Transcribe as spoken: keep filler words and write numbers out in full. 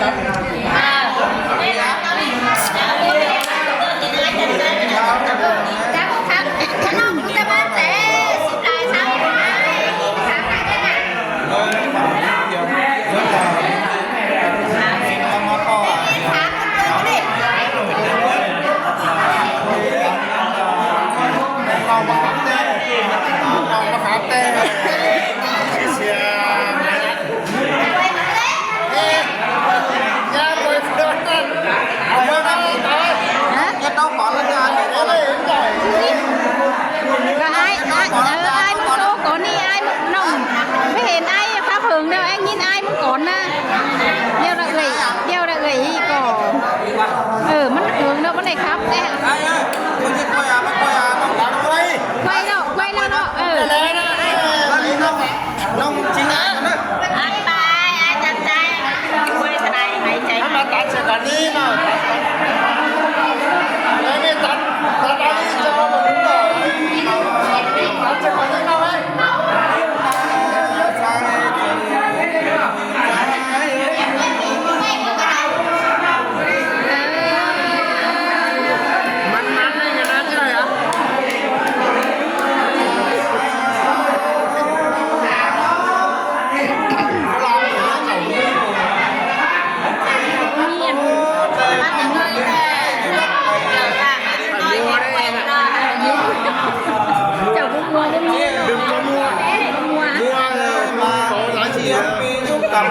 Hả? Có ai, ai, ờ, ai mưng tô cón đi, ai mưng nông. Mới hên ai khắp hương đâu, ai nhìn ai mưng cón nè. Đeo đã gửi, đeo đã gửi có. Ờ, mưng hương đâu, mưng này khắp đấy. Quay đâu, quay đâu, đâu. Ờ. Nông chính ai nữa. Ai bài, ai chặt tay. Quay cái này, mày chạy. Nó mà tạt sẽ còn đi mà. Nó mới tạt, tạt tao đi cho nó đúng rồi. Tạt sẽ còn đi đâu ấy. Chả có mua luôn. Đừng có mua. Mua, ờ, có giá trị, ờ, xúc cảm.